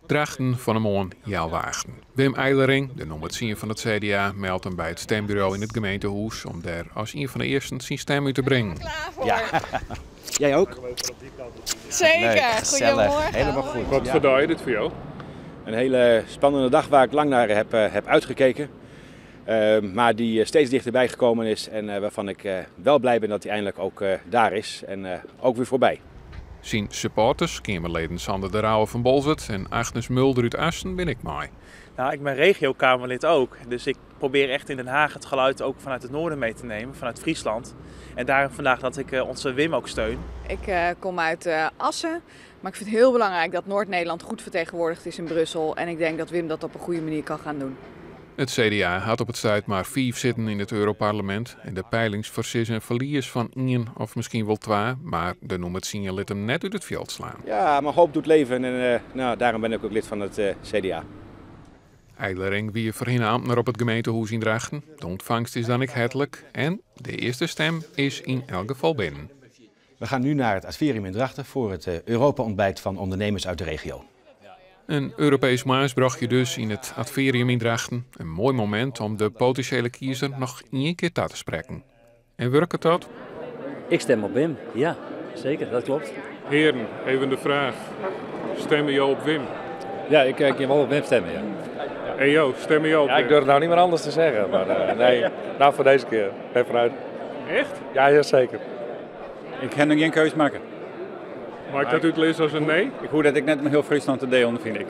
Drachten fan 'e moarn healwei achten. Wim Eilering, de nûmer 10 fan it CDA, meldt him by it stemburo yn it gemeentehûs om dêr as ien fan de earsten syn stim út te bringen. Ja. Jij ook? Zeker, Leuk, gezellig. Goedemorgen. Helemaal goed. Wat Ja. foar dei is dit foar jo? Een hele spannende dag waar ik lang naar heb uitgekeken. Maar die steeds dichterbij gekomen is en waarvan ik wel blij ben dat hij eindelijk ook daar is en ook weer voorbij. Syn supporters, keamerleden Sander de Rouwe fan Boalsert en Agnes Mulder út Assen, binne ek mei. Nou, ik ben regiokamerlid ook, dus ik probeer echt in Den Haag het geluid ook vanuit het noorden mee te nemen, vanuit Friesland. En daarom vandaag dat ik onze Wim ook steun. Ik kom uit Assen, maar ik vind het heel belangrijk dat Noord-Nederland goed vertegenwoordigd is in Brussel. En ik denk dat Wim dat op een goede manier kan gaan doen. It CDA hat op it stuit mar 5 sitten yn it Europarlemint en de peilings foarsizze in ferlies fan 1 of miskien wol 2, mar de nûmer 10 lit him net út it fjild slaan. Ja, maar hoop doet leven en daarom ben ik ook lid van het CDA. Eilering wie foarhinne amtner op it gemeentehûs yn Drachten. De ûntfangst is dan ek hertlik en de earste stim is yn elk gefal binnen. We gaan nu naar het Adverium in Drachten voor het Europa-ontbijt van ondernemers uit de regio. In Europeesk moarnsbrochje dus yn it Adverium yn Drachten. In moai momint om de potinsjele kiezer noch ien kear ta te sprekken. En wurket dat? Ik stem op Wim, ja, zeker, dat klopt. Heren, even de fraach. Stimme jo op Wim? Ja, ik kin wol op Wim stimme, ja. En jo, stimme jo op Ja, ik Wim? durf nou net mear oars te sizzen, mar nee, nou foar dizze kear. Nee, foarút. Echt? Ja, ja, seker. Ik ha noch gjin keus makke. Mei ik dat útlizze as in nee? Ik hoech dat ek net mei hiel Fryslân te dielen, fyn ik.